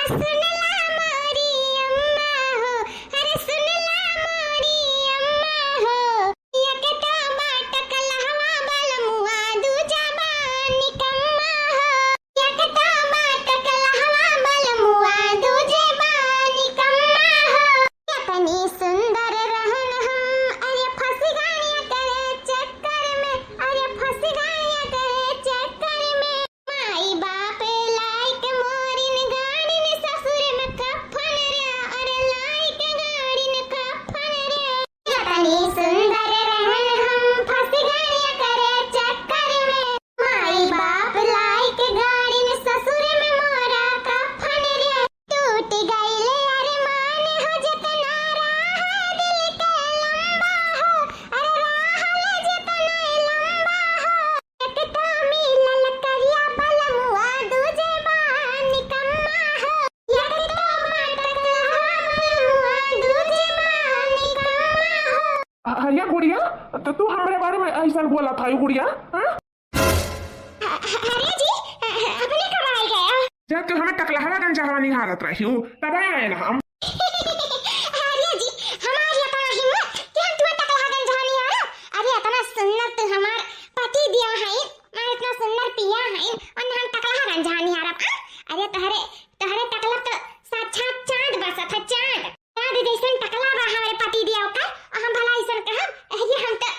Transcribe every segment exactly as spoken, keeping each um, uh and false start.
सुनला मोरी अम्मा हो, अरे सुनला मोरी अम्मा हो, एक तो बा टकलहवा बलमुआ, दूजा बा निकम्मा हो। एक तो बा टकलहवा बलमुआ, दूजे बा निकम्मा हो। इतनी सुंदर रहन हम, अरे फंस गए करे चक्कर में, अरे फंस गए करे चक्कर में। माई बाप लाइक मोरिन गाड़िन ससुर में कफन रे, अरे लाइक गाड़िन कफन रे। इतनी सुंदर रहन हम फंस गए करे चक्कर में। माई बाप लाइक गाड़िन ससुर में मोरा कफन रे। टूट गइले अरमान हो जतना रहा दिल के लंबा हो, अरे रहा ले जतना लंबा हो। एक तो मिलल करिया बलमुआ, दूजे बा निकम्मा हो। एक तो बा टकलहवा बलमुआ, दूजे बा निकम्मा हो। अ-, अरे गुड़िया, तो तू हमरे बारे में ऐसा बोला था गुड़िया, हाँ? अ-, अ-, अरे जी, अ-, अ-, अपने कब आ गया? जब तू हमें टकलहवा गंजहवा निहारत रही हो, तब आए ना हम। अरे जी, हमारी इतना हिम्मत कि हम तुम्हें टकलहा गंजहा निहारब? अरे इतना सुंदर तू हमार पति दिया है, और इतना सुंदर पिया है, और हम टकलहा गंजहा निहारब, आ? अरे तोहरे, तोहरे टकला तो साक्षात चांद बसत है, चांद। चांद जैसन टकला बा हमारे पति दिया ओकर, और हम भला ऐसन कहब? अरे हम तो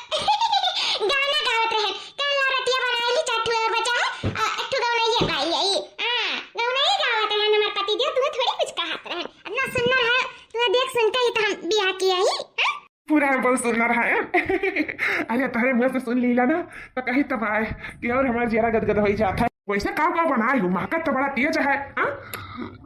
गाना गावत रहे, काला रतिया बनाइली, चार ठो बचा है, आ, एक ठो गौनइया गाई आई। आ, गौनई गावत रहन हमार पति दिया, तुम्हें थोड़ी कुछ कहत रहन। इतना सुंदर है, तुम्हें देख सुन के ही तो हम बियाह किया ही, हाँ? पूरा बहुत सुंदर है। अरे तोहरे मुंह से सुन लीला ना, तो कही तब आए कि और हमार जियरा गदगद होई जात है। वैसे काव काव बनाए हो, महकत तो बड़ा तेज है, हाँ?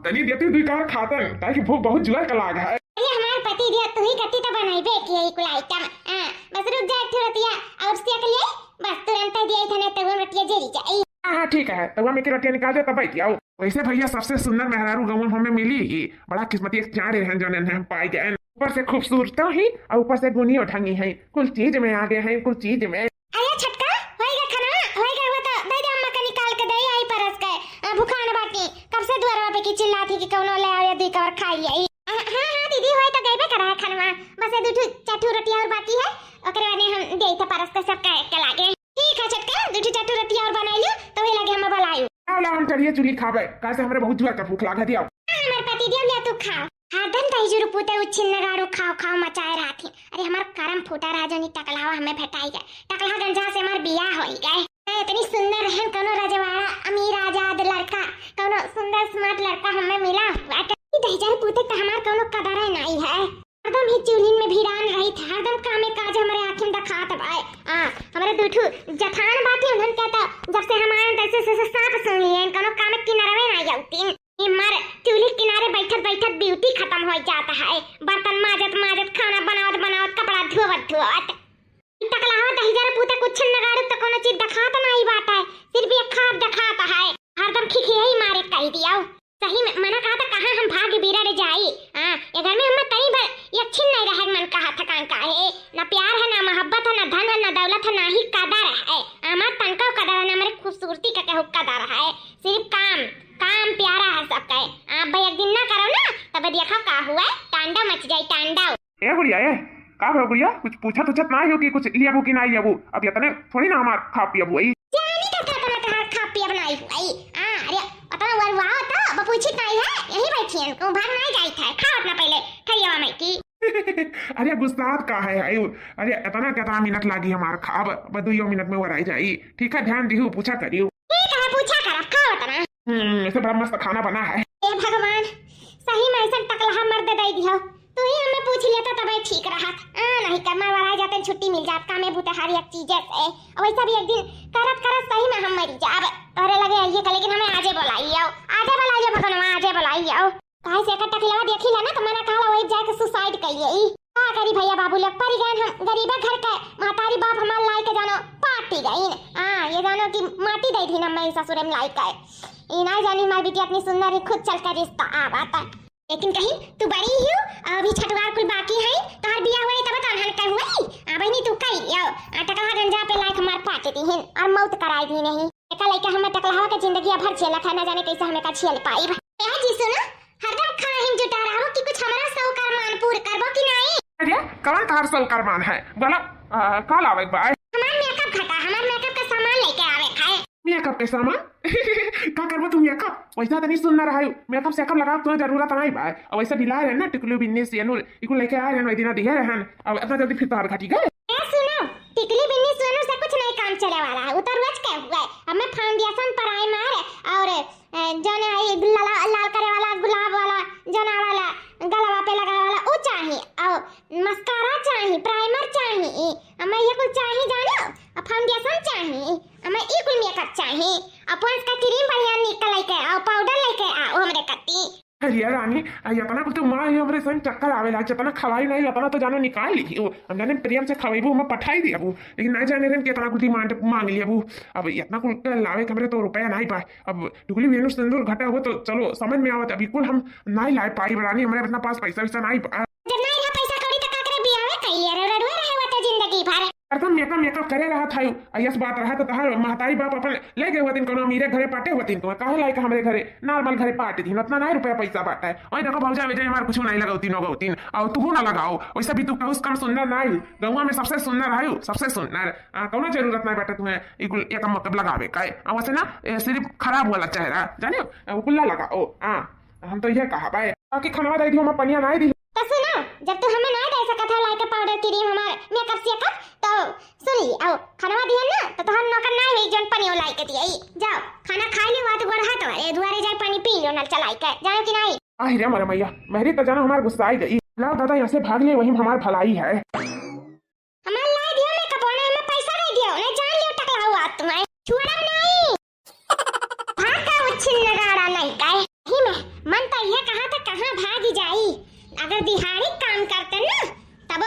तनी देती दुई कावर खातन, काहे कि भूख बहुत जुआर का लाग है। अरे हमार पति दिया, तू ही कती तो बनाइबे कि यही कुल आइटम। हाँ, बस रुक जा एक ठो रतिया और सेक ले, बस तुरंत ही दिया इतने तगुन रतिया जेरी जाई। हाँ, हाँ, ठीक है, तब हम एक रतिया निकाल दे, तब बैठ जाओ। वैसे भैया, सबसे सुंदर मेहरारू गाँव में हमें मिली ही, बड़ा किस्मती एक चाँड़ रहन जौन इन्हें हम पाई गए। ऊपर से खूबसूरत ही और ऊपर से गुनी और ढंगी है, कुल चीज में आगे है, कुल चीज में। अरे छोटका, होई गा खाना, होई गा हुआ तो दे दे, अम्मा के निकाल के दे आई परस के। आ, भुखान बाटी, कब से दुआरवा पे की चिल्लात ही कि कौनो ले आवे, दुई कवर खाई आई। आ, हाँ, हाँ दीदी, होई तो गईबे करा है खानवा, बस ये दू ठो, चार ठो रोटी और बाकी है, ओकरे बाद हम दे थे परस के सब के, के लागे। ठीक है छोटका, दू ठो, चार ठो रोटी और बनाई लियो, तो वही लगे हम बनाई। आओ ला, हम चढ़िए चूल्ही खाबे, काहे से हमरे बहुत जुआर का भूख लागत है। आओ। हाँ, हमार पति देव ले तू खाओ। हरदम दही जुरु पूते उ छिन्नगारू खाओ खाओ मचाए रहत ही। अरे हमार करम फूटा रहा जो नी टकलावा हमें भेटाई गए। टकला गंजा से हमार बियाह होई गए। मैं इतनी सुंदर रहन, कौनो रजवाड़ा अमीर आजाद लड़का, कौनो सुंदर स्मार्ट लड़का हमें मिला हुआ। ई दही जुरु पूते तो हमार कौनो कदर नहीं है। हरदम ही चूल्हिन में भिरान रही थे, हरदम कामे काज हमरे आँखी में देखात बाए। आ, हमरे दू ठो जठान बाटे, उन्हन के तो जब से हम आए तैसे से, से सांप सुन लिए, कौनो कामे किनारवे ना जाती। ई मार चूल्ही किनारे बैठत बैठत ब्यूटी खत्म हो जाता है। बर्तन माजत माजत, खाना बनावत बनावत, कपड़ा धोवत धोवत। ई टकलावा दहिजर पूते कुछ नगाड़ू तो कोनो चीज देखात नाही बाटे, सिर्फ ये खाब देखात है। हरदम खिखियाई मारे कही दिया। सही में मना कहा था कहाँ हम भाग बिरड़ जाई। हाँ, ये घर में हमें तनी भर यक्षिन नहीं रहे मन कहा थकान का है। ना प्यार है, ना मोहब्बत है, ना धन है, ना दौलत है, ना ही कदर है। हमार तनका कदर है, ना हमारे खूबसूरती का कहू कदर है। सिर्फ काम, काम प्यारा है सबका। आप भाई एक दिन ना करो ना, तब देखो का हुआ, तांडव मच जाई, तांडव। ए गुड़िया, ए, का भयो गुड़िया? कुछ पूछत उछत ना हो कि कुछ लियाबू कि ना लियाबू? अब इतने थोड़ी ना हमार खा पियाबू आई। जानी का का तना तहार खा पियब ना आई हुई। आ, अरे, अतना वरुआ तो बपूछी ताई है, यही बैठी है, कहूँ भाग ना जाई था, खाओ अपना पहले, खैया माई की। अरे गुस्सात का है, आयु? अरे इतना कितना मिनट लागी हमार खाब, बस दुइयो मिनट में वराई जाई। ठीक है, ध्यान दिहू, पूछा करियो। ठीक है, पूछा करब, खाओ तना। हम्म, ऐसे बड़ा मस्त खाना बना है। ए भगवान, सही में ऐसा टकलहा मर्द दे दियो। तू ही हमें पूछ लेता तबे ठीक रहत। आ, नहीं कर, मरवरा जाते छुट्टी मिल जात, कामे बूते हर एक चीजे से। अब वैसा भी एक दिन करत करत सही में हम मरी जाब। तोरे लगे आइए का, लेकिन हमें आजे बुलाइयो, आजे बुलाइयो भगवान, आजे बुलाइयो। काहे से एकर टकलवा देखी ला ना, तो मना कहला वही जाके suicide कर लिए ई। का करी भैया बाबू लोग, परी गए हम गरीबे घर के, महतारी बाप हमार लाई के जानो पाटी गईन। हाँ, ये जानो कि माटी दे दी ना मैं ससुरे में लाई के। ई ना जानी हमार बिटिया इतनी सुंदर है, खुद चल के रिश्ता आवत। लेकिन कहीं तू बड़ी ही हो, अभी छठवार कुल बाकी है, तोहर बियाह होई तब तो अनहन कह हुई। आ बहिनी तू कही आओ, आ टकलहा गंजा पे लाइक मार पाटे दीहिन और मौत कराई दी नहीं। एका लइका हमें टकलहवा के जिंदगी भर झेलत है, ना जाने कैसे हमें का झेल पाई। ए जी सुनो, कवन तहार सौकर मान है? बोला, आ, का लावे के बा? हमार मेकअप घटा, हमार मेकअप के सामान लेके आवे खाए। मेकअप के सामान? का करबो तू मेकअप? वैसा तनी सुंदर है, मेकअप सेकअप लगावे के जरूरत नहीं बा। और वैसे भी लाए रहन ना, टिकलू बिन्नी सेनुर, इकुल लेके आए रहन, वही दिना दिहे रहन। अब इतना जल्दी फिर तोहार घटी गए? ए सुनो, टिकली बिन्नी सेनुर से कुछ नहीं काम चले वाला है, उ तो रोज के हुए। हमें फाउंडेशन, प्राइमर और, ए, जौन है लाल, लाल करे वाला, गुलाब वाला, जौन वाला गलवा पे लगावे वाला, उ चाही। और मस्कारा चाही, प्राइमर चाही, हमें ये कुल चाही जानो, और फाउंडेशन चाही, हमें ई कुल मेकअप चाही, और पोंड्स का क्रीम बढ़िया निकल लेके आओ, पाउडर लेके आओ हमरे कत्ती। अरे रानी, आ इतना कुल तो माँ ही हमरे संग चक्कर आवेला, जितना खवाई नहीं उतना तो जानो निकाल ली। ओ, हम जाने प्रेम से खवाईबू, हम पठाई दियाबू, लेकिन नहीं जाने रहन कि इतना कुल डिमांड मांग लियाबू। अब इतना कुल के लावे के हमरे तो रुपया नहीं बा। अब टुकली बिन्नी सेनुर घटा हुआ तो चलो समझ में आवत, अभी कुल हम नहीं लाए पाई रानी, हमरे अपना पास पैसा वैसा नहीं बा। जब नहीं रहा पैसा कौड़ी तो का करे बियाहवे कइले रहे, रड़ुए रहे हुआ तो जिंदगी भर। अरे तुम मेकअप मेकअप करे रहा था, यस बात रहा तो तहार महतारी बाप अपन ले गए होतिन, कोनो अमीरे घरे पाटे होतिन, तुम्हें काहे लायक हमरे घरे, नॉर्मल घरे पाटे दिन, उतना नहीं रुपया पैसा बाटे। वही देखो भौजा विजय हमार कुछ नहीं लगावतिन होगौतिन, और तू ना लगाओ, वैसे भी तू कहूँ से कम सुंदर नहीं, गौवा में सबसे सुंदर है, सबसे सुंदर। आ, कोनो जरूरत नहीं बाटे तुम्हें ई कुल मेकअप मेकअप लगावे का। आ, वैसे ना, ए, सिर्फ खराब वाला चेहरा, जाने, आ, वो कुल्ला लगाओ। हाँ, हम तो यह कहा बाय, बाकी खाना दे दियो, मैं पनिया नहीं दी। तो सुनो, जब तू हमें नहीं दे सकत है लाइके पाउडर क्रीम हमार मेकअप सेकअप, तो सुन ली, आओ खाना दिया ना, तो तोहर नौकर नहीं हुई जोन पनियो लाइके दिया। ई, जाओ, खाना खा ली, बात गोड़ हाथ वाले दुआरे जाए पानी पी लो नल चलाई के, जानो कि नहीं? आहि रे मोरे मैया, मेहरी तो जानो हमार गुस्सा आई गई। लाओ दादा, यहाँ से भाग ले, वही में हमार भलाई है। हमार लाई दियो मेकअप वाला, हमें पैसा नहीं दियो, नहीं जान लियो टकला हुआ तुम्हें। छुअड़म नहीं। भाग का उच्छिन नगाड़ा नहीं काहे? ही में मन तो ये कहा था कहाँ भागी जाई। अगर दिहाड़ी काम करते ना, तब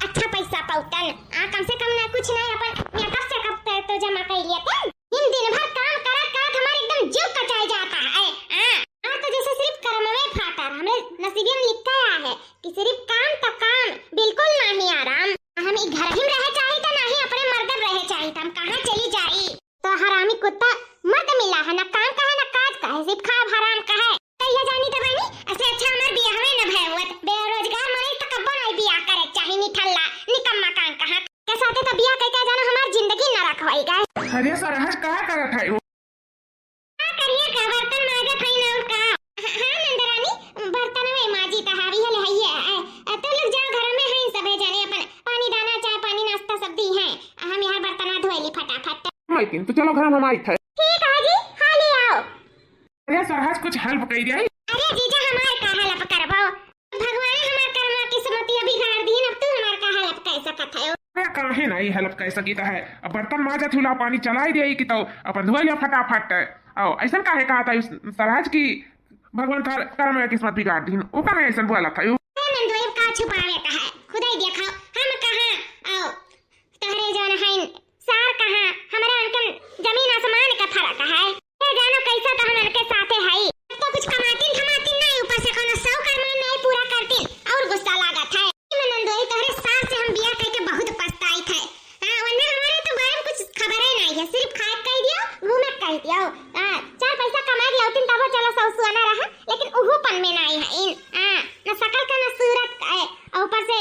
अच्छा पैसा पाउतन। आ, कम से कम ना कुछ नहीं, अपन मेकअप सेकअप पे तो जमा कर लेते। इन दिन भर काम करत करत हमारे एकदम जीव कचाई जाता है। आ, आ तो जैसे सिर्फ कर्म में फाटर हमरे नसीबे में लिखा है कि सिर्फ काम तो काम, बिल्कुल नहीं आराम। हम ई घर ही में रहे चाही तो नहीं अपने मर्दन रहे चाही, तो हम कहाँ चली जाई? तो हरामी कुत्ता मर्द मिला है, ना काम का है, ना काज का है, सिर्फ खाब हराम का है। तो ये जानी तो बहनी, ऐसे अच्छा हमार बियाहवे न भय हुआ। बेरोजगार मरे तो कब्बो नहीं बियाह करे चाही, निठल्ला, निकम्मा काम कहाँ। के साथे तो बियाह कइके जानो हमार जिंदगी नरक होई गए। अरे सरहज का करत है वो? का करिए का बर्तन माजत है ना और का? हाँ, हाँ नंदरानी, बर्तन में माजी तो हावी है, ले है ये। ए, ए, तो लोग जाओ घर में हैं सबे जने अपन पानी दाना, चाय पानी, नाश्ता सब दी हैं। हम यहाँ बर्तन धोए ली फटाफट। माइकिन, तो चलो घर में हम आई थे। ठीक है जी, हाली आओ। अरे सरहज कुछ हेल्प कई दे। अरे जीजा हमार का हेल्प करबो? भगवान हमार कर्मा किस्मतिया बिगाड़ दीन, अब तू हमार का हेल्प कर सकत है? अरे काहे नहीं हेल्प कर सकी है? अब बर्तन माजत हुला पानी चलाई दे कि तो अपन धोए लिया फटाफट। आओ, ऐसन काहे कहा था उस सरहज की भगवान थार कर्म में किस्मत बिगाड़ दीन? वो काहे ऐसन बोला था? ए नंदू, अब का छुपावे का है? खुदाई देखा, हम कहाँ, आओ, तोहरे जौन हईन सार कहाँ, हमरा उनके जमीन आसमान का फर्क है। ये जानो कैसा तो हम उनके साथे हई। अब तो कुछ कमातीन धमातीन नहीं, ऊपर से कोनो सौ कर्मन नहीं पूरा करतीन और गुस्सा लागत है। ई में नंदोई तोहरे सार से हम बियाह करके बहुत पछताइत है। हाँ, वरना हमारे तो बारे में कुछ खबर ही नहीं है, सिर्फ खाए कह दियो, घूमे कह दियो। हाँ, चार पैसा कमा के लौटिन तबो चलो सौ सुआना रहा, लेकिन उहू पन में नहीं है इन। हाँ, न शकल का न सूरत का है, और ऊपर से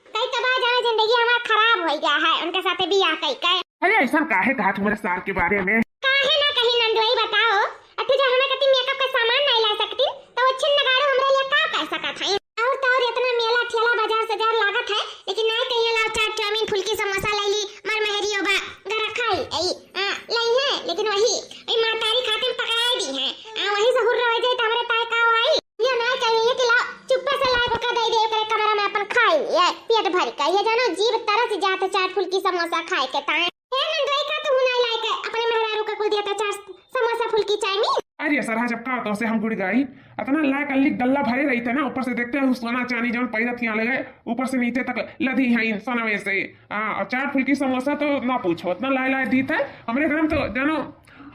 कई तबाह जाने जिंदगी हमार खराब हो गया है, उनके साथे बियाह कई के। अरे ऐसा काहे कहा तुम्हारे सार के बारे में? काहे ना कहीं नंदोई बताओ, अति जब हमें कति मेकअप का सामान नहीं ला सकती, तो वो छिन नगाड़ो हमरे लिए का कर सकत है? और तो और इतना मेला ठेला बाजार सजार लागत है, लेकिन नहीं कहीं लाओ चाट चाउमीन फुल्की समोसा ले ली, मर महरियो बा, घर खाई, ऐ, आ, लई है, लेकिन वही, ऐ मातारी खातिर पकड़ाई दी है, आ, वही से हुर्रा हो जाए तो हमरे ताए का आई? ये ना चाहिए कि लाओ, चुप्पे से लाए ओकर दे दे, ओकरे कमरा में अपन खाई लिए, पेट भर के। ये जानो, जीभ तरस जात है चाट फुल्की समोसा खाए के ताए। हे नंदोई, का तू नहीं लाए के अपने मेहरारू का कुल दिया था चाट समोसा फुल्की चाउमीन? अरे सरहा, जब का तो से हम गुड़ गाई, इतना लाए कल्ली गल्ला भरे रही थे ना, ऊपर से देखते हैं सोना चांदी जौन पैदा थिया लगे, ऊपर से नीचे तक लदी है इन सोनवे से। हाँ, और चाट फुल्की समोसा तो ना पूछो, इतना लाए लाए दी थे। हमरे घर में तो जानो,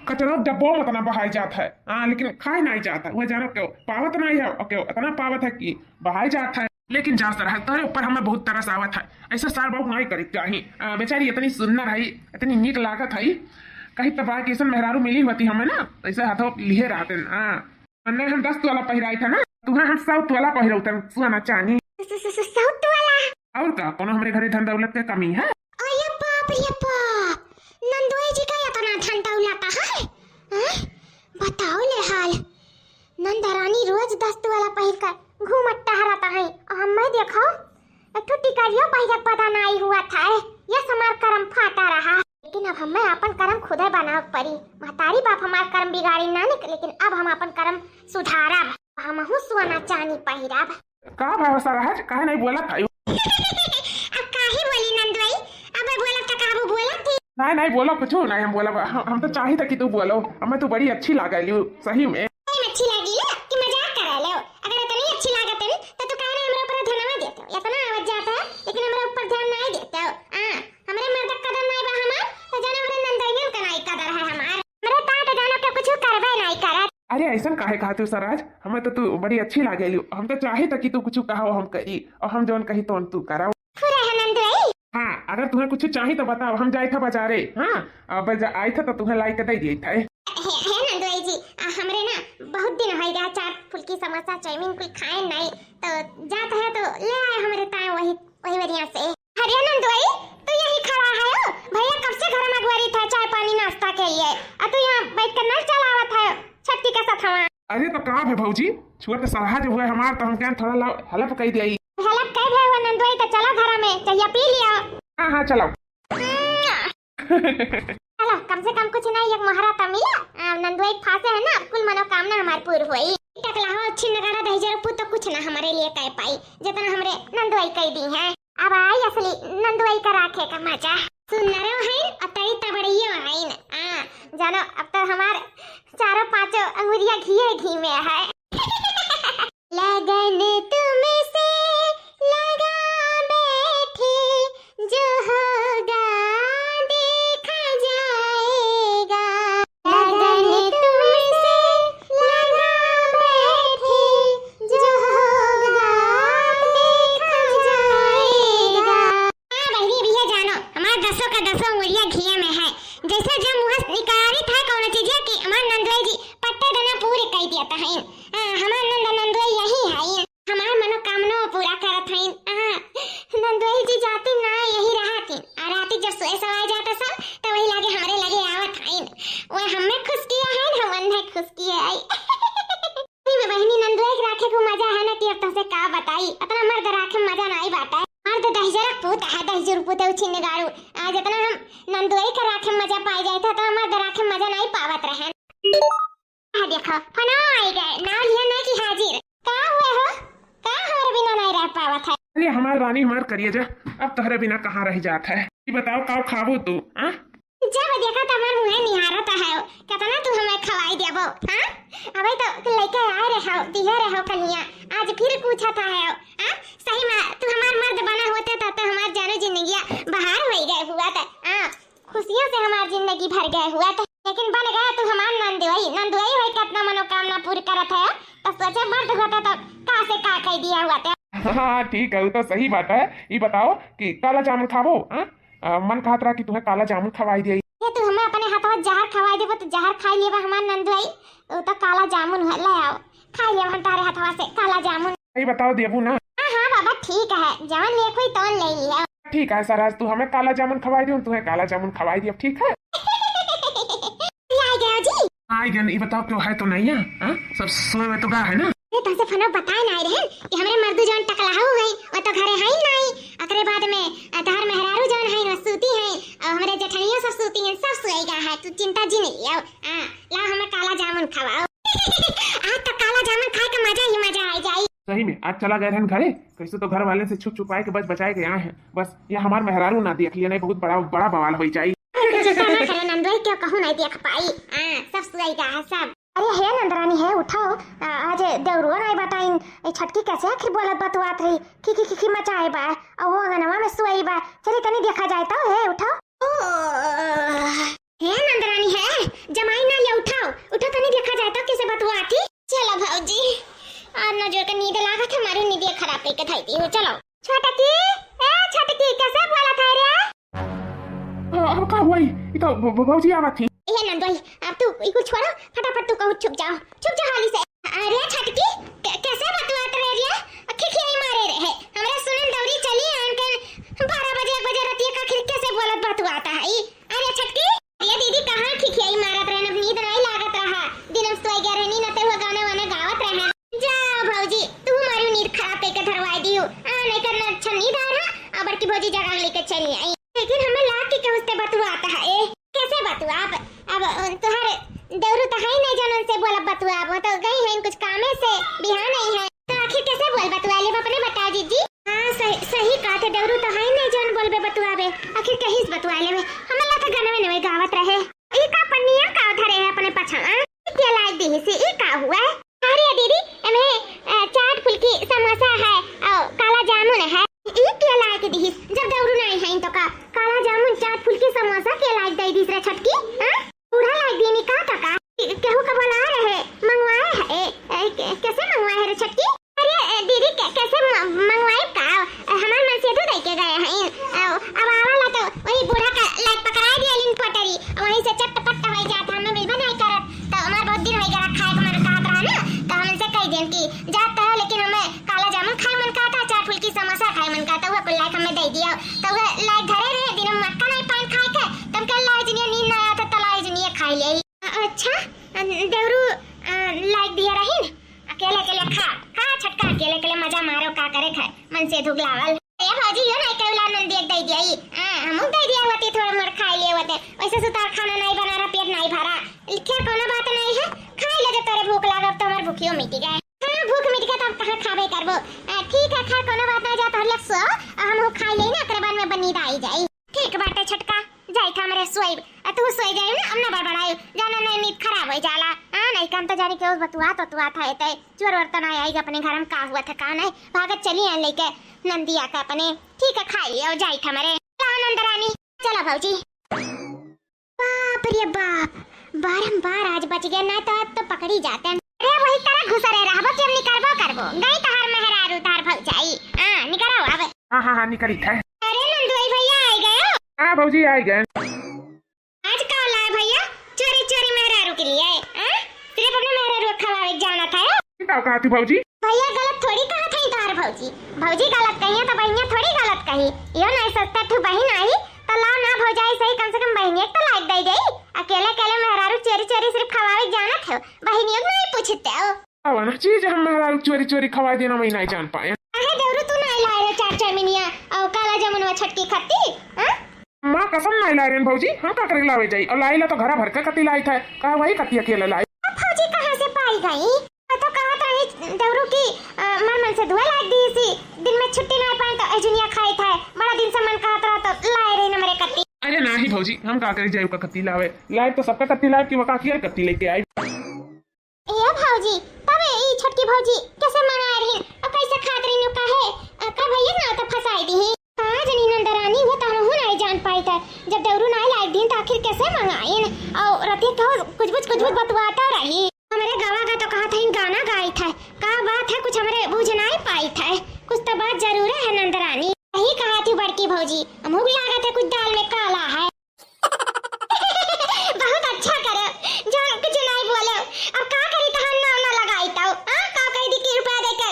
कचरा डब्बो में इतना बहाई जात है, हाँ, लेकिन खाए नहीं जाता। वह जानो क्यों पावत नहीं है, और क्यों इतना पावत है कि बहाई जात है। लेकिन जा सरहा, तोरे ऊपर हमें बहुत तरस आवत है, ऐसा सार बाबू नहीं करे के चाही। आ, बेचारी इतनी सुंदर है, इतनी नीक लागत है, कहीं तबाह के ऐसन मेहरारू मिली होती हमें ना, तो ऐसे हाथों लिहे रहते ना। हाँ, नहीं हम दस तोला पहिराई था ना, तुम्हें हम सौ तोला पहिरौतन सोना चांदी। स-, स-, स-, सौ तोला? और का, कोनो हमरे घरे धन दौलत के कमी है? अरे बाप रे बाप, नंदोई जी का इतना धन दौलत है? हैं? बताओ ले हाल। नंदरानी रोज दस तोला पहिर कर घूमत टहरत है, और हमें देखो, एक ठो टिकरियो पहिरक पता नाई हुआ था, ये हमार करम फाटा रहा। लेकिन अब हमें अपन करम खुदे बनावे पड़ी। महतारी बाप हमार करम बिगाड़ी ना निक, लेकिन अब हम अपन करम सुधारब। हमहू सोना चानी पहिरब। का भाई सरहज, काहे नहीं बोलत है? अब काहे बोली नंदोई? अब बोलब त काबू बोलत थी। नहीं, नहीं बोलो कुछ, नहीं हम बोलब। हम, हम तो चाहित है कि तू बोलो, हमें तू बड़ी अच्छी लागेलू सही में। नहीं अच्छी लागी ले कि मजाक करे ले? अगर इतनी अच्छी लागत है तो तू काहे नहीं हमरे ऊपर ध्यान देते हो? इतना आवत जाता है लेकिन हमरे ऊपर ध्यान नहीं देते हो। हाँ, हमरे मर्द कदर नहीं बा हमार, तो जाने हमरे नंदोइयन का नहीं कदर है हमार। हमरे तात जानो के कुछ करबे नहीं करत। अरे ऐसन काहे कहत हो सरहज, हमें तो तू बड़ी अच्छी लागेलू। हम तो चाहित है कि तू कुछ कहो हम करी, और हम जौन कही तौन तू करो। फुरे है नंदोई। हाँ, अगर तुम्हें कुछ चाहित तो बताओ, हम जाइत है बाजारे। हाँ, अब जा आइत है तो तुम्हें लाई के दे दिए थे। हे, हे नंदोई जी, आ, हमरे ना बहुत दिन हो गया, चाट फुल्की समोसा चाउमीन कुछ खाए नहीं, तो जात है तो ले आए हमरे ताए वही, वही बढ़िया से। अरे नंदोई, तू यही खड़ा है हो? भैया कब से घर में अगुवारी था चाय पानी नाश्ता के लिए, और तू यहाँ बैठ कर नल चलावत है छट्टी के साथ हवा। अरे तो का भे भौजी, छोट सरहज हुए हमार, तो हम कहें थोड़ा ला हेल्प कर दिया। हेल्प कर भे वो नंदोई, तो चलो घर में, चाहिए पी लिया। हाँ, हाँ, चलो। चलो, कम से कम कुछ नहीं, एक मोहरा तो मिला। आ, नंदोई फांसे है ना, अब कुल मनोकामना हमार पूर होई। टकला हो, छिन नगाड़ा दहिजर पूत तो कुछ ना हमारे लिए कह पाई, जितना हमरे नंदोई कह दी है। अब आई असली नंदोई का राखे का मजा। सुंदरो है, अतई तबड़ियो है। आ, जानो, अब तो हमार चारों पांचों अंगुरिया घिये घी में है। लगन तुमसे लगा बैठे, जो होगा देखा जाएगा। लगन तुमसे लगा बैठे, जो होगा देखा जाएगा। हाँ बहिनी, अब ये जानो, हमार दसों का दसों अंगुरिया घिया में है। जैसे जब मुँह से निकारी था कौनो चीजिया कि हमार नंदोई जी पट्टे दना पूरे कई दिया था। हाँ, हमार नंद नंदोई यही है। हमार मनोकामना पूरा करत हईन। हाँ, नंदोई जी जाती ना यही रहतीन। आ राती जब सोए सवाए जाता सब, तो वही लागे हमरे लगे आवत हईन। वो हमें खुश किया है, हम उन्हें खुश किए आई। सही में बहिनी, नंदोई के राखे को मजा है ना कि अब तुमसे का बताई। इतना मर्द राखे में मजा नाई बाटा है। मर्द दहिजरा पूत है, दहिजर पूत है, उछिन गारू। आज इतना हम नंदोई के राखे में मजा पाई जाए था, तो मर्द राखे में मजा नाई पावत रहे। आ देखो, फोनवा आई गए, नाव लिया ना कि हाजिर। का हुए हो? का हमारे बिना नहीं रह पावत है? अरे हमार रानी, हमार करिया जा, अब तोहरे बिना कहाँ रह जात है? ई बताओ, का खाबो तू, हाँ? जब देखा त हमार मुँहे निहारत है, कितना तू हमें खवाई देबो, हाँ? अबे तो लइके आए रहो, दिहे रहो कनिया, आज फिर पूछत है, हाँ? सही में तू हमार मर्द बना होते त, तो हमार जानो जिंदगिया बहार होई गए हुआ त, हाँ? खुशियों से हमार जिंदगी भर गए हुआ त, लेकिन बन गए तू हमार नंदोई। नंदोई होई के अपना मनोकामना पूरी करत है, तो सोचे मर्द होता तो का से का कह दिया हुआ त। हाँ, ठीक है, वो तो सही बात है। ये बताओ कि काला जामुन खाबो, हाँ? अ, मन कहत रहा कि तुम्हें काला जामुन खवाई दिया। ये तू हमें अपने हाथवा जहर खवाई देबो तो जहर खाई लेबा हमार नंदोई। वो तो काला जामुन है, ले आओ, खाई लेबा हम तारे हाथवा से काला जामुन। ये बताओ देबू ना? हाँ, हाँ बाबा, ठीक है, जवन लेख हुई तवन ले लिया। ठीक है सर, आज तू हमें काला जामुन खवाई दियो, तुम्हें काला जामुन खवाई दियो, ठीक है? आ गया जी। आ गया, ये बताओ क्यों है तो नहीं है, हाँ? सब सोए हुए तो गा है ना? ये तो से फनो बताए ना रहे कि हमरे मर्दू जवन टकलाहू है, वो तो घरे है ही नहीं। ओकरे बाद में, अ, तहर मेहरारू जवन है, वो सूती है, और हमरे जेठनिया सब सूती हैं, सब सोएगा है, तू चिंता जिन लियो। हाँ, लाओ हमें काला जामुन खवाओ। आज तो काला जामुन खाए का मजा ही मजा आ जाई। सही में, आज चला गए रहन घरे, कैसे तो घर वाले से छुप छुपाए के बच बचाए के आए हैं। बस, ये हमार मेहरारू ना देख लिया, नहीं बहुत बड़ा, बड़ा बवाल हो जाई। चिंता ना करो नंदोई, क्यों कहूँ नहीं देख पाई। हाँ, सब सोएगा है, सब। अरे हे नंदरानी हे, उठाओ, आ, आज देवरुआ नाई बाटा, इन, ए छटकी कैसे आखिर बोलत बतुआत रही, खी खी खी खी मचाए बा, और वो अंगनवा में सोई बा, चली तनी देखा जाए तो, हे उठाओ। ओ, हे नंदरानी हे, जमाई ना ले उठाओ, उठो तनी देखा जाए तो कैसे बतुआत ही। चलो भौजी, आज नजर के नींद लागत है, हमारी नींद खराब करके धई दी हो, चलो। छोटकी, ए छोटकी, कैसे बोलत है रे? अ, अब का हुआ? ई तो भ-, भ-, भौजी आवत ही। ए नंदोई, अब तू ई कुल छोड़ो, फटाफट तू कहूँ छुप जाओ, छुप जाओ हाली से। अरे छोटकी, क-, कैसे बतुआत रहे रे? खिखियाई मारे रहे। हमरा सुनन दौरी चली आन के इसे ई का हुआ? अरे दीदी, एमे, अ, चाट फुल्की समोसा है और काला जामुन है। ई के लाए के दिहिस? जब देवरू नाहीं है तो का काला जामुन, चाट फुल्की समोसा के लाए दे दिस रे छोटकी? हाँ? पूरा लाए दीनी का तो का? केहू का बोला रहे, मंगवाए है? ए, ए, के-, कैसे मंगवाए है रे छोटकी? अरे, ए, दीदी, कै-, कैसे म-, मंगवाई का? हमार मनसेधु दे के गए हैं। अब, अब आवाला तो वही बूढ़ा का लाइक पकड़ाए दिया लिन पोटरी, वहीं से चट्ट पट्ट हो जात, हमें मिलबे नहीं करत। तो हमार बहुत दिन हो गया खाए के मन कहत रहा ना, तो हम इनसे कह देन कि जात तो है, लेकिन हमें काला जामुन खाए मन कहता, चाट फुल्की समोसा खाए मन कहता, वह कुल लाइक हमें दे दिया। तो वह लाइक धरे रहे, दिन में मक्का नहीं पान खाए के, तब कल लाई जनिया नींद ना आया था, तो लाई जनिया खाई ले। अच्छा, देवरू, अ, लाइक दिया रही न? अकेले अकेले खा, खा छोटका, अकेले अकेले मजा मारो, का करे खाए, मनसेधु क लावल। ए भौजी, यो नहीं कहला नंदी एक दे दिया ई। हाँ, हमहू दे दिया होती, थोड़ा मोर खाई लिए होते। वैसे सुतार खाना नहीं बना रहा, पेट नहीं भरा। लिखे कोनो बात नहीं है, खाई ले जब तोरे भूख लागब तो हमार भूखियो मिट गए। हाँ, भूख मिट गए तब कहाँ खाबे करबो। अ, ठीक है, खा कोनो बात नहीं, जा तोहर लग सो, अ, हमहू खाई ले ना, एकरे बाद में नींद आई जाई। ठीक बाटे छोटका, जाई था हमरे सोइब। आ तू सोई जाई ना, अब ना बड़बड़ाई, जाना नहीं नींद खराब हो जाला। हाँ, नहीं काम तो जानी केहू बतुआ तो तुआ था, एते चोर वोर तो नहीं आई अपने घर में, का हुआ था का नहीं, भागत चली आन लेके नंदिया का अपने। ठीक है, खाई लियो, जाई था हमरे। चला नंद रानी, चला भौजी। बाप रे बाप, बारंबार आज बच गया, ना तो आज तो पकड़ी जाते। अरे वही तरह घुसरे रहबो कि अब निकरबो करबो। गई तहार मेहरारू, तहार भौजाई। हाँ, निकरो अब। हाँ, हाँ, हाँ, निकरी थे। अरे नंदुई भैया आ गए हो? हाँ भौजी, आ गए। आज का लाए भैया? चोरी चोरी मेहरारू के लिए, हाँ? सिर्फ अपने मेहरारू को खवावे जाना था, हाँ? का कहा थी भौजी? भैया गलत थोड़ी कहा था तहार भौजी। भौजी गलत कही है तो बहिनिया थोड़ी गलत कही। यो नहीं सस्ता ठू बहिन आई तो ला ना भौजाई सही, कम से कम बहिनिया के तो लाइक दे जाई। अकेले अकेले मेहरारू चोरी चोरी सिर्फ खवावे जानत हो, बहिनियों को नहीं पूछते हो। अब ना चीज हम मेहरारू चोरी चोरी खवाई देना, मैं नहीं जान पाए। अरे देवरू, तू नहीं लाए रे चार चार मिनिया और काला जामुन व छटकी खत्ती, हाँ? माँ कसम नहीं लाए रेन भौजी, हम का करे लावे जाई? और लाइला तो घरा भर के कत्ती लाई था, कहा वही कत्ती अकेले लाई। अब भौजी कहाँ से पाई गई? मैं तो कहत रही देवरू की, अ, मन मन से दुआ लाग दी सी, दिन में छुट्टी नहीं पाए तो एजुनिया खाई था, बड़ा दिन से मन कहत रहा तो लाए रही ना मेरे कत्ती। अरे नाही भौजी, हम का करे जाई का कत्ती लावे? लाए तो सबका कत्ती लाए कि वो काकी कत्ती लेके आई। ए भौजी, तब ई छोटकी भौजी कैसे मंगाए रही? और कैसे खात रही नु काहे? अ, का भैया ना तो फंसाई दी ही। का जनी नंदरानी, वो तो हमहू नहीं जान पाई था। जब देवरू नहीं लाए दिन तो आखिर कैसे मंगाइन? और रतिया कहो कुछ बुझ, कुछ बुझ बतवाता रही। हमरे गावा का तो कहा था इन गाना गाई था। का बात है, कुछ हमरे बूझ नहीं पाई था। कुछ तो बात जरूर है नंदरानी। यही कहा थी बड़की भौजी, हमहू लागत है कुछ दाल में काला है। बहुत अच्छा करे, जो कुछ नहीं बोले। अब का करी, तहार नाम ना लगाई तो, हाँ? का कह दी कि रुपया दे के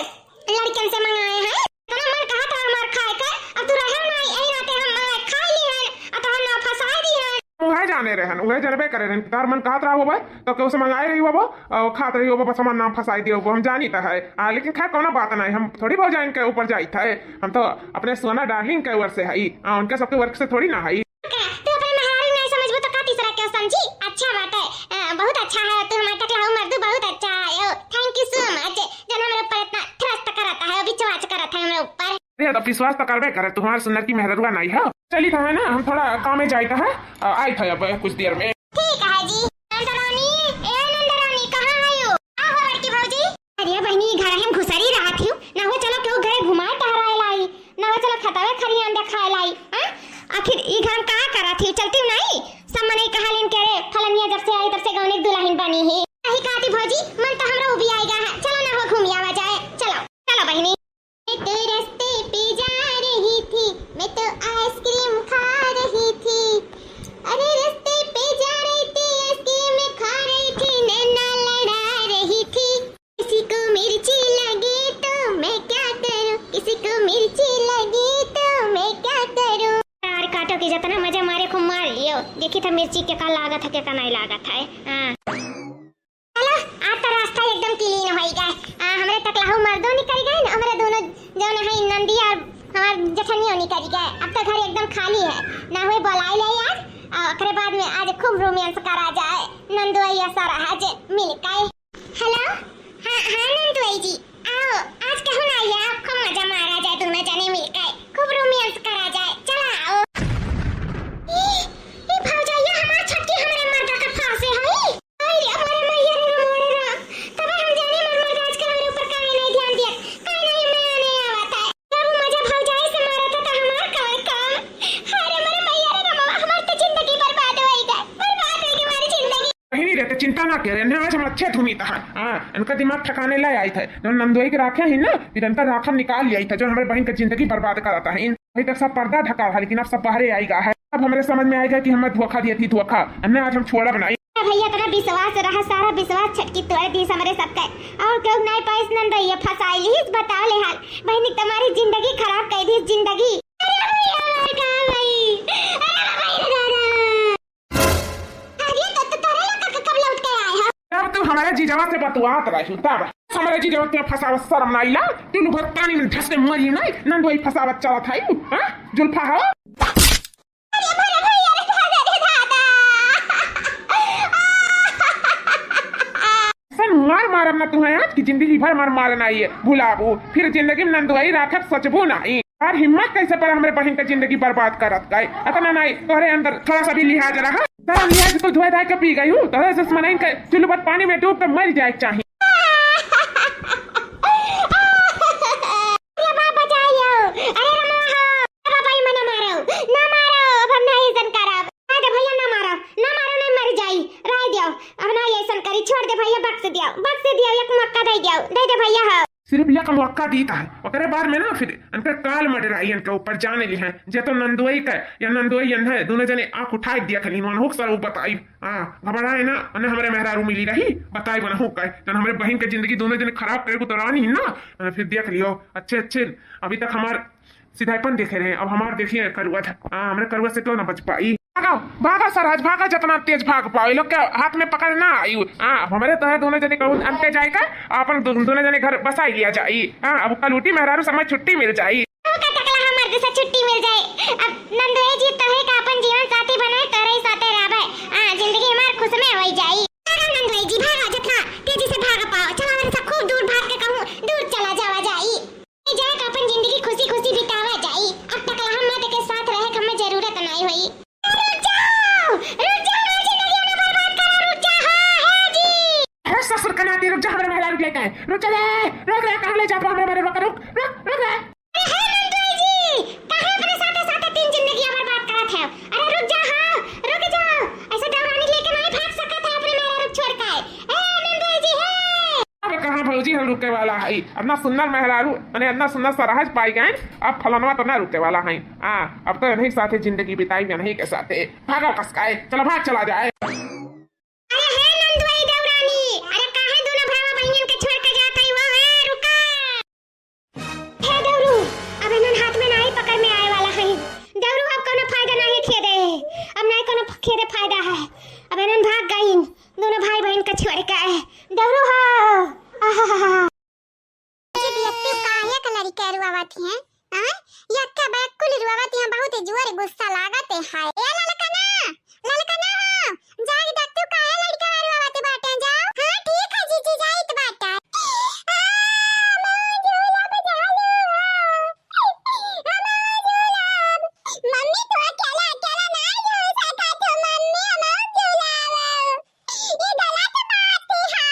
लड़कन से मंगाए हैं? इतना मन कहा था हमार खाए के, अब तू रहे नहीं, यही नाते हम मंगाए खा ली हैं, और तहार नाम फंसाए दी हैं। उहे जाने रहन, उहे जनबे करे रहन, तार मन कहत रहा होबे, तो केहू से मंगाए रही होबो, और खात रही होबो, बस हमार नाम फंसाए दियो होबो, हम जानी तो है। आ, लेकिन खैर, कोनो बात नहीं, हम थोड़ी बहुत जान के ऊपर जाई थे, हम तो अपने सोना डार्लिंग के वर्क से हई, आ, उनके सबके वर्क से थोड़ी ना हई। का, तू अपने मेहरारू नहीं समझबो तो का तीसरा के समझी? अच्छा बात है, अ, बहुत अच्छा है, तू हमारे टकलहू मर्दू बहुत अच्छा है, ओ, thank you so much, जन हमरे ऊपर इतना trust करता है, विश्वास करता है हमरे ऊपर। अरे, तो विश्वास तो करबे करे, तू हमारे सुंदर की मेहररुआ नहीं हो। चली तो है ना, हम थोड़ा काम में जाई तो है, अ, आई था अब कुछ देर में। ठीक है जी। नंदरानी, ए नंदरानी, कहाँ है यू? का हो बड़की भौजी? अरे बहिनी, घर हम घुसरी रहत हियो, ना हो चलो केहू घरे घुमाए टहराए लाई, ना हो चलो खतवे खरियान देखाए लाई, हाँ? आखिर ई घर में का करत हियो, चलती नहीं? सब मनई कहा लेन के रे, फलनिया जब से आई तब से गौने दुल्हन बनी है। यही कहती भौजी, मन तो हमरा उबियाएगा है, चलो ना हो घूम आवा जाए, चलो, चलो बहिनी। मैं तो रस्ते पे जा रही थी, मैं तो आइसक्रीम खा रही थी। अरे रस्ते पे जा रही थी, आइसक्रीम खा रही थी, नैना लड़ा रही थी। किसी को मिर्ची लगी तो मैं क्या करूं, किसी को मिर्ची लगी तो मैं क्या करूं। यार काटो कि जितना मजा मारे खूब मार लियो, देखी था मिर्ची के का लागत है, के का नहीं लागत है। हाँ। चलो, आज तो रास्ता एकदम clean होई गए। आ, हमरे टकलहू मर्दो निकल गए न, हमरे दोनों जौन है नंदी और हमार जेठनियो निकल गए। अब तो घर एकदम खाली है, ना हुए बोलाई ले आज। आ, ओकरे बाद में आज खूब romance करा जाए, नंदुआ या सारा आज मिल के। Hello, हाँ, हाँ नंदुआ जी, आओ, आज कहूँ ना आइए, आप खूब मजा मारा जाए, दोनों जने मिल के खूब romance करा जाए, चला आओ। ई, ई भौजैया हमार छोटकी हमरे मर्दा का फांसे है। आई रे, अरे मैया रे, रे मोरे रे। उम्मीद है, हाँ, इनका दिमाग ठिकाने ले आई थे। जो नंदोई के राखे ही ना, फिर इनका राखम निकाल लिया था, जो हमरे बहिन का जिंदगी बर्बाद कराता है। इन अभी तक सब पर्दा ढका था, लेकिन अब सब बाहरे आई गा है। अब हमरे समझ में आएगा कि हमें धोखा दिया थी, धोखा। हमने आज हम छोड़ा बनाई। भैया, इतना विश्वास रहा, सारा विश्वास छटकी तोड़ दी हमरे सबके। और क्यों नहीं पाइस नंदोई, ये फंसाई लीस, बताओ ले हाल। बहिनी तुम्हारी जिंदगी खराब कर दी, जिंदगी। अरे भैया, हमार का भाई? अरे भाई रे दादा। अरे तो, तो तोरे लोग क-, कब लौट के आए हो? जब तू हमारे जीजवा से बतुआत रही तब हमारे जीजवा के फंसावत शर्म ना आइला? तू लुभर पानी में धस के मरी नहीं, नंदोई फंसावत चलत है, हाँ? जुल्फा हो? अरे भैया, अरे दादा, अरे दादा। ऐसन मार मारब ना तुम्हें आज की जिंदगी भर मार मारना ही है, भुलाबू। फिर जिंदगी में नंदोई राखब सोचबू नहीं। और हिम्मत कैसे पड़ा हमरे बहिन का जिंदगी बर्बाद करत का? इतना नहीं, तोहरे अंदर थोड़ा सा भी लिहाज रहा? सारा लिहाज तो धोए धाए के पी गई हूँ। तोहरे से मनाइन के चुल्लू पर पानी में डूब के मर जाए के चाहिए। अरे बाप बचाइयो, अरे रमवा हो, बाबा भाई मना मारो, ना मारो, अब हम नहीं ऐसन करब। दे भैया, ना मारो, ना मारो, नहीं मर जाई, रह दियो, अब ना ऐसन करी, छोड़ दे भैया, बख्श दियो, बख्श दियो, एक मौका दे दियो, दे दे भैया हो। सिर्फ एक मौका दीत है, ओकरे बाद में ना फिर इनका काल मडराई, इनके ऊपर जाने ली हैं। जे तो नंदोई का या नंदोई यन है, दोनों जने आँख उठाए दिया खलीन, वन हुक सर वो बताई। हाँ, घबराए ना, उन्हें हमरे मेहरारू मिली रही, बताई बना हुक है, जन हमरे बहिन के जिंदगी दोनों जने खराब करे को तो रानी ना, फिर देख लियो, अच्छे अच्छे, अभी तक हमार सिधाईपन देखे रहे, अब हमार देखिए करुआ था। हाँ, हमरे करुआ से क्यों ना बच पाई। भागो, भागो सरहज, भागो, जितना तेज भाग पाओ। ये लोग के हाथ में पकड़ ना आई। हाँ, अब हमरे तोहरे दोनों जने कहूँ अंते जाए का, अपन दो-, दोनों जने घर बसाई लिया जाई। हाँ, अब कलूटी मेहरारू समय छुट्टी मिल जाई। का टकला हमर जैसा छुट्टी मिल जाए। अब नंदोई जी तोहे का अपन जीवन साथी बनाए, तोरे साथे रहबे। हाँ, जिंदगी हमार खुश में होई जाई। भागो नंदोई जी, भागो, जितना तेजी से भाग पाओ। चलो, हमरे से खूब दूर भाग के कहूँ, दूर चला जावा जाई। जाए तो अपन जिंदगी खुशी खुशी बितावा जाई। अब टकला हम मत के साथ रहे के हमें जरूरत नहीं होई। रुक जाओ, रुक जाओ, हमारी जिंदगी ना बर्बाद करो, रुक जाओ, हाँ, हे जी। हे ससुर का नाती, रुक जा, हमारे महला रुक लेता है, रुक जा रे, रुक रे, कहाँ ले जाता हमारे, हमारे, रुक, रुक, रुक, रुक रे। अरे हे नंदोई जी, कहाँ अपने साथे साथे तीन जिंदगी बर्बाद करत है? अरे रुक जा, हाँ, रुक जाओ, ऐसे देवरानी लेके नहीं भाग सकत है अपने महला रुक छोड़ के। ए नंदोई जी, हे। अब कहाँ भौजी हम रुके वाला है? इतना सुंदर मेहरारू, माने इतना सुंदर सरहज पाई गए, अब फलनवा तो ना रुके वाला है। हाँ, अब तो इन्हीं साथे जिंदगी बिताई, इन्हीं के साथे। भागो कसकाए, चलो भाग चला जाए। अरे हे नंदोई देवरानी, अरे काहे दोनों भावा बहिनियन के छोड़ के जात है वो? हे रुका। हे देवरू, अब इन्हन हाथ में नाई पकड़ में आए वाला है। देवरू, अब कोनो फायदा नाई खेदे, अब नाई कोनो खेदे फायदा है। अब इन्हन भाग गइन, दोनों भाई बहिन का छोड़ के। देवरू हो, आहाहा। जी बियत्ती काहे का लड़के रुआवत हैं? हाँ? यक्का बैकुल रुआवत हैं, बहुत जोर गुस्सा लागत है। ए ललकना, ललकना हो, जाग जा तू, काहे लड़का वारू आवत बाटे, जाओ। हाँ, ठीक है जीजी, जाइत बाटे। आ, मौजू लब झालू हो। आ, मौजू लब। मम्मी, तू अकेला, अकेला ना रह सकत हो, मम्मी, मौजू लब। ई गलत बात है।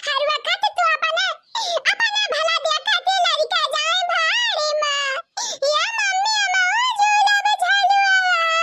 हर वक्त तू अपने, अपने भला देखत लड़का जाए भाड़ी में। या मम्मी, मौजू लब झालू हो।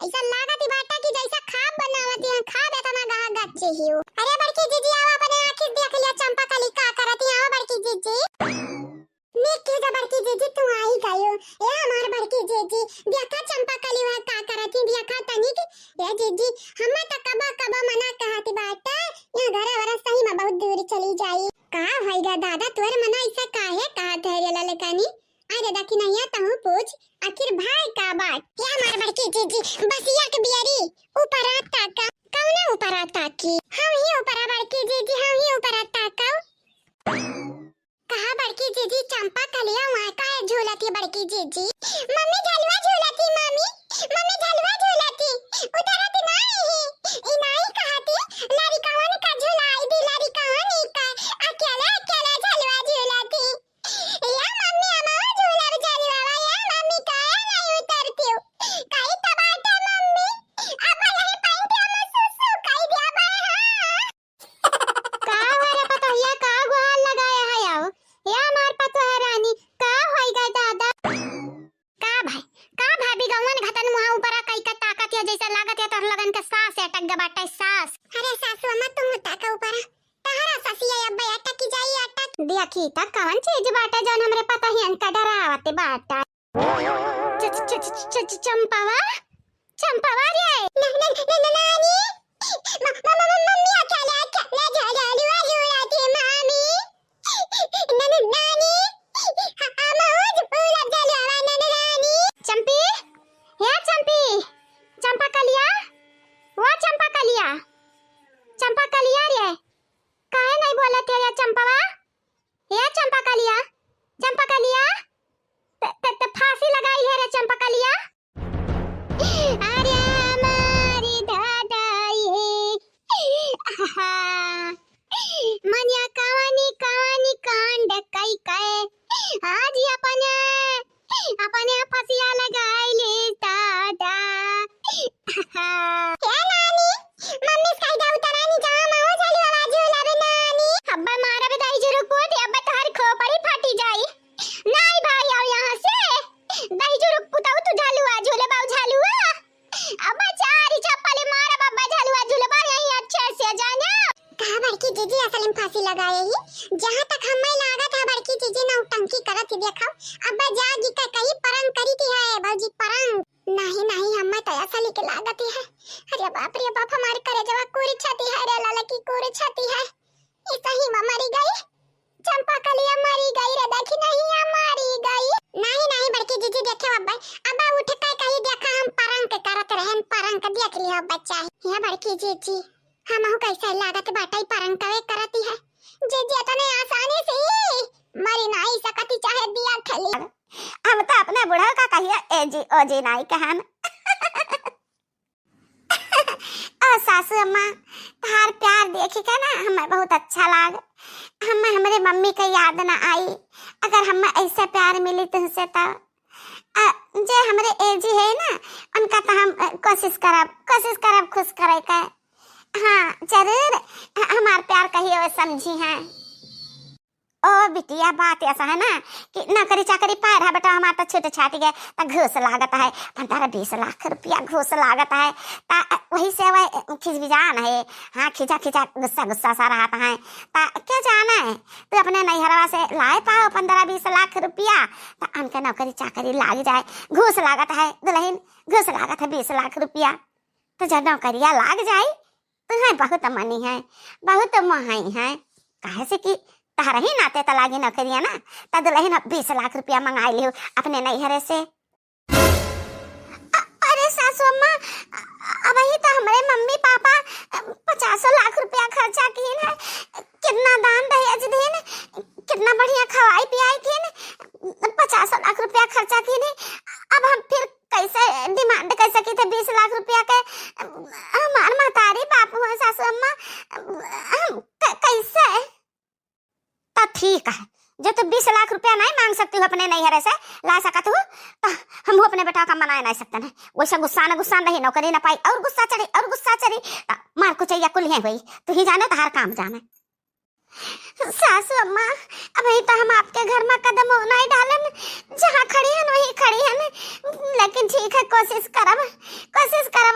ऐसा लागत ही बाटा कि जैसा खाब बनावत ही, खाब एतना गहा गच्चे ही हो। अरे बड़की जीजी, आवा अपने आँखी देख लिया चंपा कली का करत ही, आवा बड़की जीजी। नीक कीजा बड़की जीजी, तू आई गयो। ए हमार बड़की जीजी, देखा चंपा कली वहाँ का करत ही, देखा तनिक। ए जीजी, हम्मे त कबो कबो मना कहत बाटे, यहाँ घरे वरे सही में बहुत दूर चली जाई। का होइगा दादा, तोर मना ऐसा काहे कहत है रे ललकनी? अरे देखी नहीं है, तहूँ पूछ, आखिर भाई का बात? ए हमार बड़की जीजी, बसिया के बियरी, ऊपर आता का? कौने ऊपर आता की? हम ही ऊपर आ बड़की जीजी, हम ही ऊपर आता का? कहा बड़की जीजी, चंपा कलिया वहाँ काहे झूलत ही बड़की जीजी? मम्मी झलुआ झूलत ही, मम्मी, मम्मी झलुआ झूलत ही। उतरत नाही ही। ई नाही कहत ही, लड़िकवन का झुलाई दी, लड़िकवन का। अकेले, अकेले झलुआ झूलत ही। या मम्मी, हमहू झूलब झलुआ, या मम्मी काहे नाही उतरती हो? कई तबाटा मम्मी, अब यही पैंट में सुसु कई दिया बा, हाँ। का हो रे पतोहिया, का गुहार लगाया है आओ? या हमार पतोह रानी, का होई गए दादा? का भाई, का भाभी गवन घतन मुहा ऊपरा कई का ताकत या जैसे लागत या तोहर लगन के सास अटक गए बाटे सास। अरे सासू अम्मा तुम ताका ऊपरा, तहरा ससिया अब्बे अटक जाई अटक। देखी त कवन चीज बाटे जौन हमरे पतोहियन का डरावत बाटे। च-, च-, च-, च-, च-, चंपावा, चंपावा रे। न-, न-, न-, न-, नानी। म-, म-, म-, म-, मम्मी अकेले, अकेले झा-, झा-, झुआ झुलाती मामी। न-, न-, नानी। ह-, हम रोज पूरा झलुआ न-, न-, नानी। चंपी, हे चंपी, चंपा कलिया, वो चंपा कलिया, चंपा कलिया रे, काहे नहीं बोलत है ये चंपावा? ए चंपा कलिया, चंपा कलिया, त, त, त फांसी लगाई है रे चंपा कलिया। अरे हमारी दादा ये, आहा, मनिया कवानी कवानी कांड कई कई, आज अपने अपने फसिया लगाई ले दादा। हे नानी, मम्मी से कह दे उतरानी जाओ, माओ झलुआ झूलब नानी। अब्बा मारब दही जुरुक पोती, अब्बा तोहर खोपड़ी फटी जाई। नाई भाई, आओ यहाँ से। दही जुरुक पुताऊ तू झलुआ झूले बाऊ झलुआ। अब्बा चारी चप्पली मारब, अब्बा झलुआ झूले बाऊ यहीं अच्छे से जाना। कहा बड़की जीजी असल में फांसी लगाए ही। जहाँ तक हमें लागत है बड़की जीजी नौटंकी करत ही देखो। अब्बा जागी का कही परंग करी थी है भौजी परंग। नहीं, नहीं, हमें तो ऐसा लिख लागत है। अरे बाप रे बाप, हमारे करेजवा कोरी छाती है रे लाला की कोरी छाती है। ई सही में मरी गई। चंपा कलिया मरी गई रे, देखी नहीं या मरी गई। नहीं, नहीं, बड़की जीजी देखे अब्बा, अब्बा उठ के कही देखा हम परंग करत रहन, परंग देख लिया बच्चा है। या बड़की जीजी, हमहू कैसे लागत बाटे परंग कवे करती है। जीजी इतने आसानी से मरी नहीं सकती चाहे दिया खली। हम तो अपने बुढ़ऊ का कहिया ए जी, ओ जी नाई कहन। ओ सासू अम्मा, तहार प्यार देखी के ना हमें बहुत अच्छा लाग। हमें हमरे मम्मी के याद ना आई, अगर हमें ऐसे प्यार मिली तुमसे तो। अ, जे हमरे ए जी है ना, उनका तो हम, अ, कोशिश करब, कोशिश करब खुश करे के। हाँ, जरूर, अ, हमार प्यार कहियो समझी हैं। ओ बिटिया, बात ऐसा है ना कि नौकरी चाकरी पाए रहा बेटा, हमार तो छूट छाट गए, तो घूस लागत है, पन्द्रह बीस लाख रुपया घूस लागत है। ता वही से वह खिजबिजान है, हाँ, खिजा खिजा गुस्सा गुस्सा सा रहत है। ता क्या जाना है, तू अपने नैहरवा से लाए पाओ पन्द्रह बीस लाख रुपया, ता हमके नौकरी चाकरी लाग जाए। घूस लागत है दुल्हन, घूस लागत है बीस लाख रुपया। तो जब नौकरिया लाग जाई, तुहें बहुत मनी है, बहुत मोहाई है, काहे से कि तहरही नाते त लागी नौकरिया ना, त दुल्हन बीस लाख रुपया मंगाई लियो अपने नैहरे से। अ-, अरे सासू अम्मा, अ-, अबही तो हमरे मम्मी पापा, अ, पचासों लाख रुपया खर्चा किन है, कितना दान दहेज दिन, कितना बढ़िया खवाई पियाई किन, पचासों लाख रुपया खर्चा किन। अब हम फिर कैसे demand कर सकी थे बीस लाख रुपया के? हमार महतारी बापू है, सासू अम्मा, हम क-, कैसे? तो ठीक है, जो तू बीस लाख रुपया नहीं मांग सकती हो अपने नैहरे से, ला सकत हो, तो हम अपने बेटा का मनाए नहीं सकते हैं। वैसा गुस्सा न गुस्सा नहीं, नौकरी न पाई, और गुस्सा चढ़ी, और गुस्सा चढ़ी, तो मार कुचैया कुल है हुई। तू ही जाने, तहार काम जाने। सासू अम्मा, अबही तो हम आपके घर में कदम नहीं डालन, जहाँ खड़ी हन वहीं खड़ी हन, लेकिन ठीक है, कोशिश करब, कोशिश करब।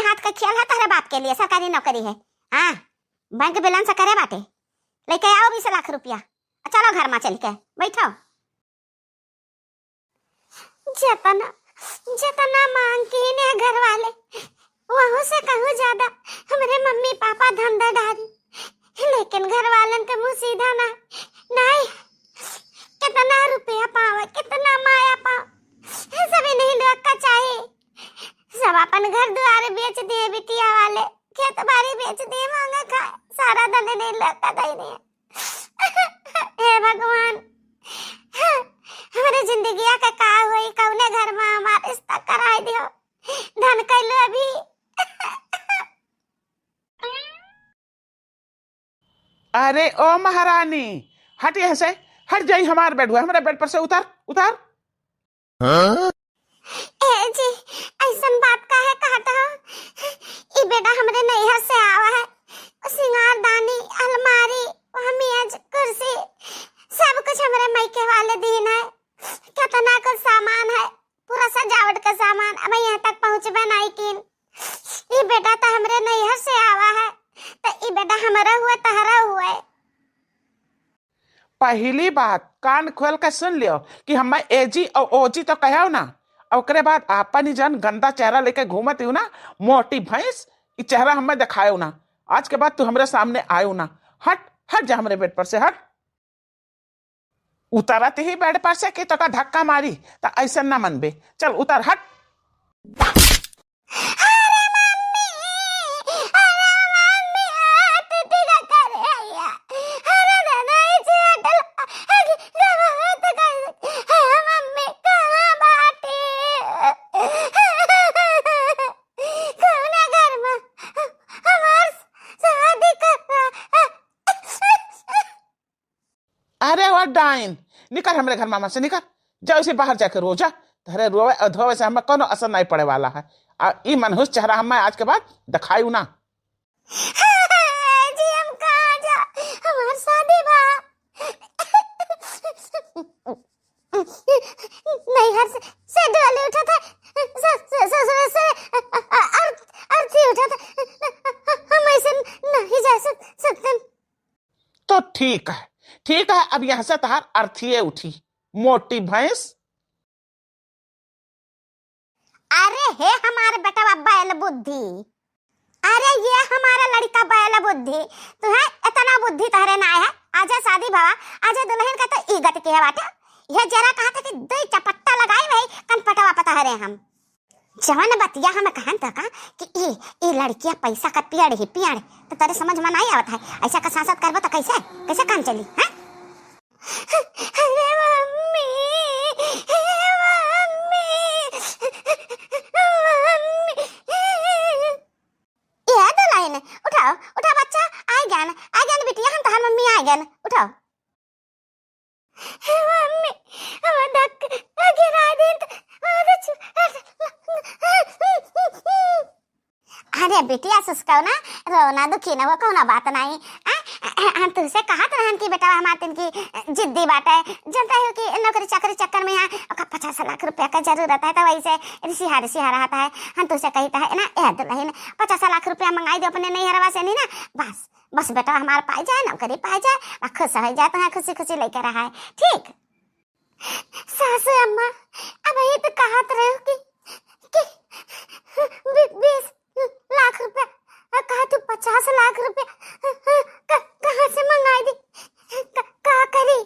हाथ का खेल है तहरे बाप के लिए, सरकारी नौकरी है। हाँ, बैंक बैलेंस करे बाटे, लेके आओ बीस लाख रुपया, चलो घर मा चल के बैठो। जतना, जतना मांग कीन है घर वाले, वहू से कहूँ ज्यादा हमरे मम्मी पापा धंधा डारी, लेकिन घर वालन के मुँह सीधा ना, नहीं, कितना रुपया पावे, कितना माया पावे, सब इन्हीं लोग का चाही। सब अपन घर दुआर बेच दिए, बिटिया वाले खेत बाड़ी बेच दिए, मांगे खाए, सारा धन इन्हीं लोग का दे दिए। हे भगवान, हमरे जिंदगिया का का होई, कौने घर मा हमार रिश्ता कराई दियो, धन कैलो अभी। अरे ओ महारानी, हट यहाँ से, हट जाई, हमार बेड हुआ, हमारे बेड पर से उतर, उतर। हाँ? ए जी, ऐसन बात काहे कहत हो? ई बेटा हमरे नैहर से आवा है। सिंगारदानी, अलमारी, मेज, कुर्सी, सब कुछ हमरे मायके वाले दीन है। कितना कुछ सामान है, पूरा सजावट का सामान, अब यहाँ तक पहुँचबे नहीं कीन। ई बेटा तो हमरे नैहर से आवा है, तो ई बेटा हमरा हुआ, तहरा हुआ। पहली बात, कान खोल के सुन लियो कि हमें एजी और ओजी तो कहो ना, और ओकरे बाद आपन ही जन गंदा चेहरा लेके घूमत हो ना, मोटी भैंस, ई चेहरा हमें दिखायो ना। आज के बाद तू हमरे सामने आयो ना। हट, हट जा हमरे बेड पर से, हट। उतरत ही बेड पर से कि तोका धक्का मारी, त ऐसे ना मनबे। चल उतर, हट। अरे मम्मी, अरे मम्मी, हाथ टूट गया, करे भैया। अरे दादा, ई चोट ला-, अरे दादा, हाथ कर-, अरे मम्मी, कहाँ बाटे? कौना घर में हमार शादी कर रहा? अरे ओ डाइन, निकर हमरे घर मामा से, निकर। जाओ इसे बाहर जाके रो जा। तहरे रोवे और धोवे से हमें कोनो असर नहीं पड़े वाला है। आ ई मनहूस चेहरा हमें आज के बाद दिखायू ना। जी, हम कहाँ जा? हमार शादी बा। नैहर से, से डोली उठा था। स-, स-, ससुर से अ-, अ-, अर्थ-, अर्थी उठा था। हम ऐसे नहीं जा सक-, सकते। तो ठीक है, ठीक है, अब यहाँ से तहार अर्थिये उठी, मोटी भैंस। अरे हे हमारे बेटवा बैल बुद्धि, अरे ये हमारा लड़का बैल बुद्धि, तुहे इतना बुद्धि तहरे ना है। आजे शादी भवा, आजे दुल्हन का तो ई गति के बाटे। ये जरा कहा था कि दुई चपट्टा लगाई वही कनपटवा पता हरे हम। जवन बतिया हम कहन त का कि ई, ई लड़किया पैसा का पियड़ ही पियड़, तो तेरे समझ में नहीं आवत है। ऐसा का सांसत करबो तो कैसे, कैसे काम चली, हैं? अरे मम्मी, हे मम्मी, मम्मी। ये दुल्हन, उठाओ, उठा बच्चा, आ गन, आ गन बिटिया, हम तहार मम्मी आ गन, उठाओ। मम्मी, हम धक गिरा दिन त, अरे छु-, अरे बिटिया सुस्काओ ना, रो ना, दुखी ना हो, कौनो बात नहीं। आ, हम तुझसे कहत रहन कि बेटा हमार तिनकी जिद्दी बाटे, जनता हो कि नौकरी चाकरी चक्कर में यहाँ ओका पचास लाख रुपया का जरूरत है, तो वैसे रिसिहा रिसिहा रहता है। हम तुझसे कहता है ना, ए दुल्हन, पचास लाख रुपया मंगाई दो अपने नैहरवा से नहीं ना, बस बस बेटा हमार पाई जाए, नौकरी पाई जाए, आ खुश हो जाए, तो खुशी खुशी लेके रहा है, ठीक? सासू अम्मा, अब ये तो कहत रहो कि, कि बी-, बीस लाख रुपया, आ कहा तू पचास लाख रुपया, क-, कहाँ से मंगाई दी? क-, का करी?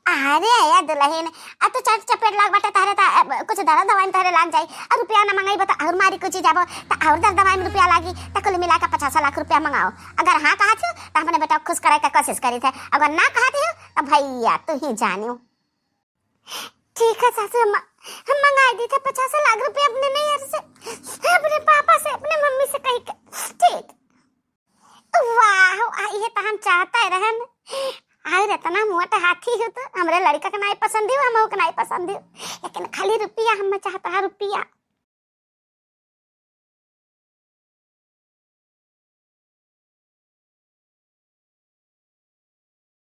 अरे या दुल्हन, आ तो चट चपेट लाग बाटे तहरे, ता, अ, कुछ दवा दवाई में तहरे लाग जाई, और रुपया ना मंगाई बता, और मारी कुछ जाबो, ता और दर दवाई में रुपया लागी, ता कुल मिला के पचास लाख रुपया मंगाओ। अगर हाँ कहा थी, तो अपने बेटा को खुश करे के कोशिश करी थे, अगर ना कहा थी, तो भैया तू ही जानियो। ठीक है सासू अम्मा, हम मंगाई दी थे पचास लाख रुपया अपने नैहर से, अपने पापा से, अपने मम्मी से कही के। ठीक। वाह, आ, ये तो हम चाहते रहन। और इतना मोट हाथी हो तो हमरे लड़का के नाई पसंद हो, हम के नाई पसंद हो, लेकिन खाली रुपया हम चाहता है, रुपया।